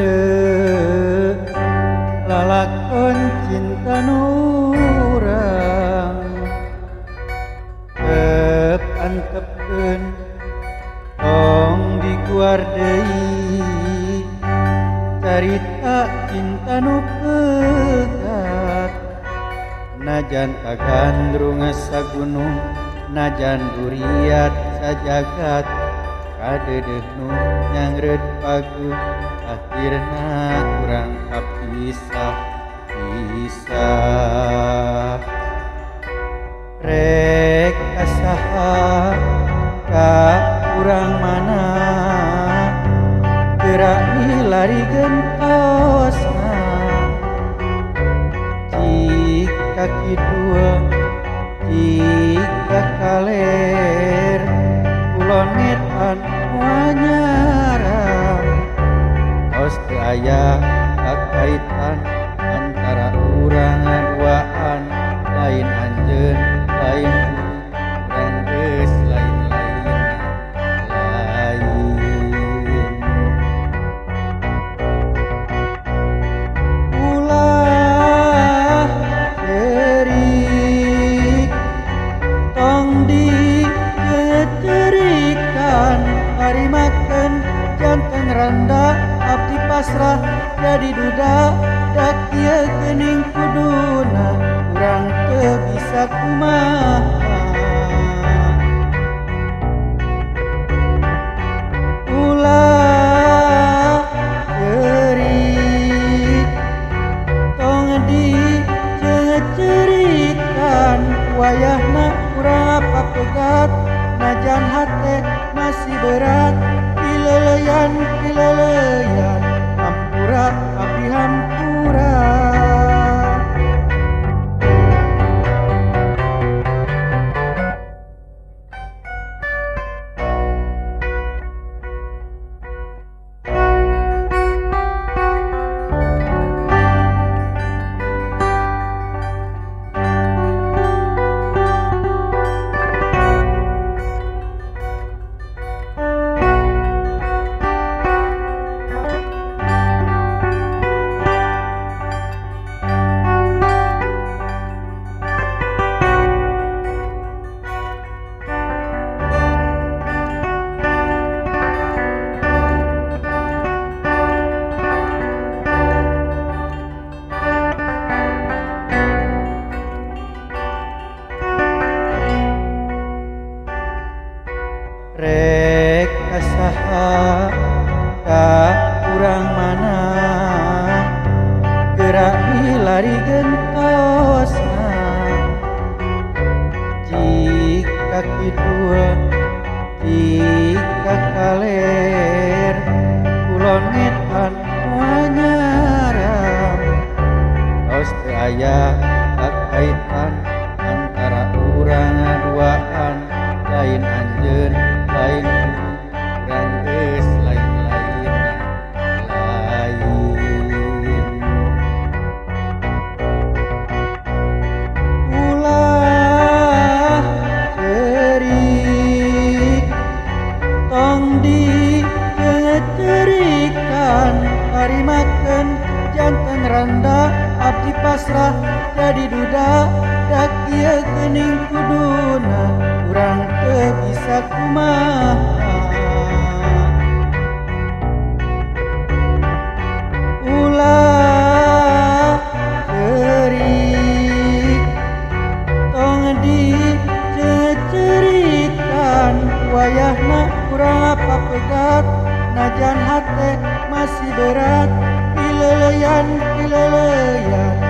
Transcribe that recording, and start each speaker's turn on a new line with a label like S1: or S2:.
S1: mere lalakon cinta nurang tep antepkeun tong diguar deui carita cinta nu pegat najan kagandrung sagunung najan duriat sajagat kadeudeuh nu nyangreud paguh akhirna urang kapisah pisah rek kasaha ka urang mana gerak milari gentosna jika kidul jika kaler kulon ngetan wanyaran tos teu aya kakaitan antara urang duaan lain anjeun lain urang geus lain-lain lain. Ulah cerik tong dicerikan tarimakeun janten randa abdi pasrah jadi duda dak ieu geuning kuduna urang teu bisa kumaha. Ulah cerik tong dicerikan wayahna urang papegat najan hate masih berat pileleyan pileleyan hampura abdi hampura. Rek kasaha ka urang mana gerak milari gentosna jika kidul jika kaler kulon ngetan wanyaran tos teu aya kakaitan antara urang duaan lain anjeun lain urang geus lain-lain lain. Ulah cerik tong dicerikan tarimakeun janten randa abdi pasrah jadi duda dak ieu geuning kuduna urang teu bisa kumaha. Ulah cerik tong dicerikan wayahna urang papegat najan hate masih berat pileleyan pileleyan.